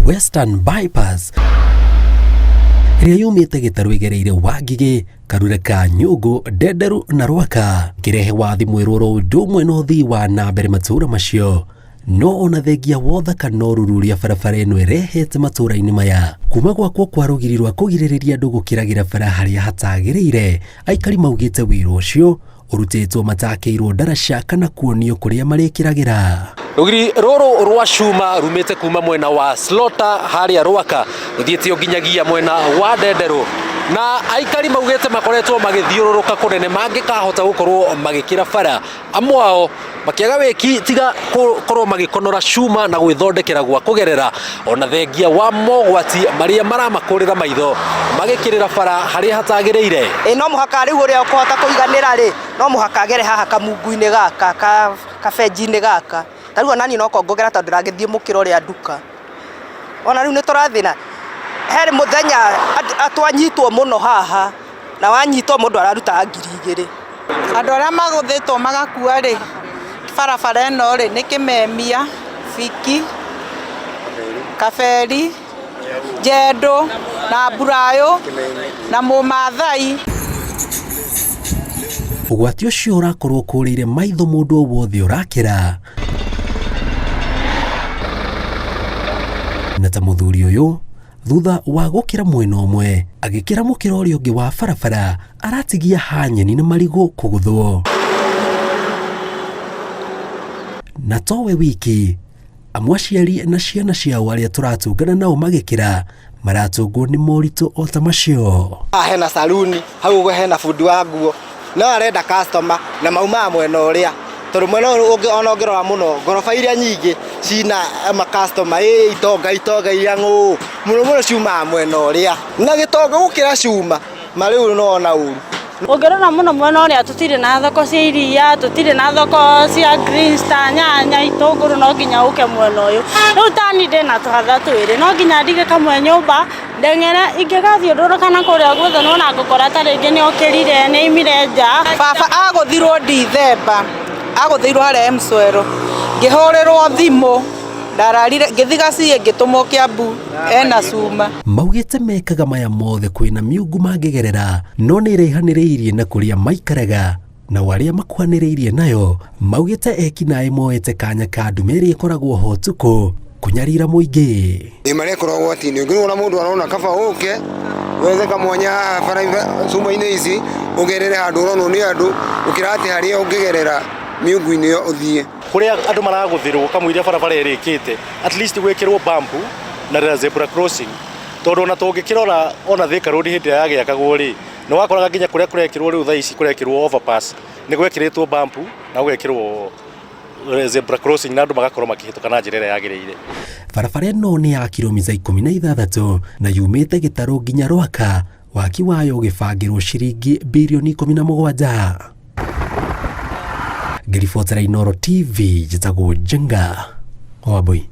Western Bypass ĩrĩa yumĩte gĩtarũ ĩgereire Wangigĩ, Karure ka Nyũngũ, Ndenderu na Rwaka, kĩrehe wathi mwerũ oro ũndũ ũmwe na ũthii wa na mbere matũũra macio. No ona thengia wothaka no ruru ũrĩa barabara ĩno ĩrehete matũũra-inĩ maya. Kuma gwakwo kwa rũgiri rwa kũgirĩrĩria andũ gũkĩragĩra bara harĩa hatagĩrĩire, aikari maugĩte wĩra ũcio ũrutĩtwo matakĩirwo ndaraca kana kuonio kũrĩa marĩkĩragĩra. Rũgiri rũrũ rwa cuma rumĩte kuma mwena wa Slota harĩa Rwaka rũthiĩte o nginyagia mwena wa Ndenderũ na aikari maugĩte makoretwo magĩthiũrũrũka kũnene mangĩkahota gũkorwo magĩkĩra bara amwe ao makĩaga wĩki tiga gũkorwo magĩkonora cuma na gwĩthondekera gwa kũgerera ona thengia wa mogwati marĩa maramakũrĩra maitho magĩkĩrĩra bara harĩa hatagĩrĩire. Ĩ no mũhaka rĩu ũrĩa ũkũhota kũiganĩra rĩ, no mũhaka agere haha kamungu-inĩ gaka, kabenji-inĩ gaka. Ta rĩu ona niĩ no ko ngũgera tondũ ndĩragĩthiĩ mũkĩra ũrĩa nduka. Ona rĩu nĩ tũrathĩna. He mũthenya twanyitwo mũno haha, na wanyitwo mũndũ ararutaga 2000. Andũ arĩa magũthĩtwo magakua rĩ, barabara ĩno rĩ, nĩ Kĩmemia, Biki, Kaberi, Njendũ, na Mburayũ, na Mũmathai. Ũgwati ũcio ũrakorwo ũkũrĩire maitho mũndũ o wothe ũrakĩra. Na ta mũthuri ũyũ thutha wa gũkĩra mwena ũmwe agĩkĩra mũkĩra ũrĩa ũngĩ wa barabara aratigia hanyeni na marigũ kũgũthwo. Na towe wiki amwe aciari na ciana ciao arĩa tũratũngana nao magĩkĩra maratũngwo nĩ moritũ o ta macio. Haha hena saruni, hau ũguo hena bundi wa nguo, no arenda customer na maumaga mwena ũrĩa, tondũ mwena ũyũ ũngĩ ona ũngĩrora mũno, ngoroba iria nyingĩ cina ma customer, ĩ itonga itonga iria ng'ũũ, mũno mũno ciumaga mwena ũrĩa. Na gĩtonga gũkĩra cuma, ma rĩu nĩ wona ũru. Ũngĩrora mũno mwena ũrĩa tũtirĩ na thoko cia iria, tũtirĩ na thoko cia greens ta nyanya, itũngũrũ no nginya ũke mwena ũyũ. Rĩu ta niĩ ndĩna tũhatha twĩrĩ, no nginya ndige kamwe nyũmba, ndeng'ere ingĩgathiũrũrũka na kũrĩa guothe nĩwona ngũkora ta rĩngĩ nĩ okĩrire, nĩ aimire nja. Baba agũthirwo Dithemba, agũthĩirwo harĩa Emswell, ngĩhũrĩrwo thimũ, ndararire, ngĩthiĩ Gaciĩ ngĩtũmwo Kiambu ena cuma. Maugĩte mekaga maya mothe kwĩna miungu mangĩgerera no nĩ ĩraihanĩrĩirie na kũrĩa maikaraga. Nao arĩa makuhanĩrĩirie nayo maugĩte ekinaĩ moete kanya ka ndume ĩrĩa ĩkoragwo ho ũtukũ kũnyarira mũingĩ. Ĩ marĩa ĩkoragwo ũgwati-inĩ ũngĩona mũndũ arona kaba ũke wethe kamwanya haha bara cuma-inĩ ici ũgerere handũ ũronwo nĩ andũ gũkĩra atĩ harĩa ũngĩgerera mĩungu-inĩ ĩyo ũthiĩ. Kũrĩa andũ maragũthĩrwo kamũiria barabara ĩrĩkĩte at least gwĩkĩrwo bump na zebra crossing tondũ ona tũngĩkĩrora ona Thika Road hĩndĩ ĩrĩa yagĩakagwo rĩ nĩ wakoraga nginya kũrĩa kũrekĩrwo rĩu thaa ici kũrekĩrwo overpass nĩ gwekĩrĩtwo bump na gũgekĩrwo zebra crossing na andũ magakorwo makĩhĩtũka na njĩra ĩrĩa yagĩrĩire. Barabara ĩno nĩ ya kilomita 16 na yumĩte Gĩtarũ nginya Rwaka, waki wayo ũgĩbangĩrwo ciringi birioni 17. Ngĩribotera Inooro TV, njĩtagwo Njenga Wambui.